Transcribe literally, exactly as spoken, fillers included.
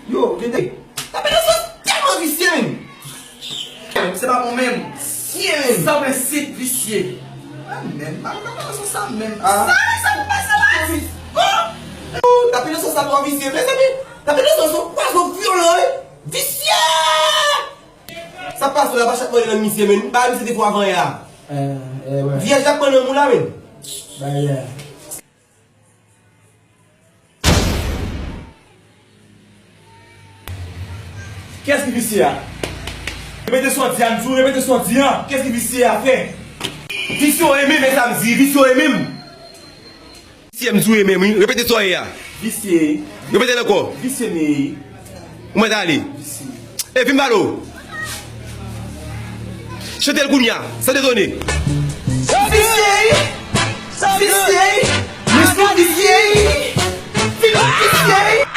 Yo, gete. Tape nan sòs tèlman visye, men. Se pa bon menm. Visye, men. San prensip, visye. Ah, men, pa nan sòs sa menm. Ah. Sa, sa, sa, sa, sa. Oh! Oh, tape nan sòs sa twò visye, mezanmi. Tape nan sòs sa, pwazo vyolan, wi. Visye! Sa pase la, pa chat mande nan misye, men. Ba misye defo avan yè a. Eh, eh, wè. Vyèj la pran nan mou la, men. Ba yè. Kiyès ki visye a? Repete sa w di a, m di w, repete sa w di a. Kiyès ki visye a, frè? Visye w e menm, e sa m di, visye w e menm. Visye m di w e menm, wi. Repete sa w ye a. Visye. Repete l ankò. Visye m ye. Ou mèt ale. Visye. E vin ba l o. Chante l kounye a, san detone. Visye! Visye! Mesye visye! Visye!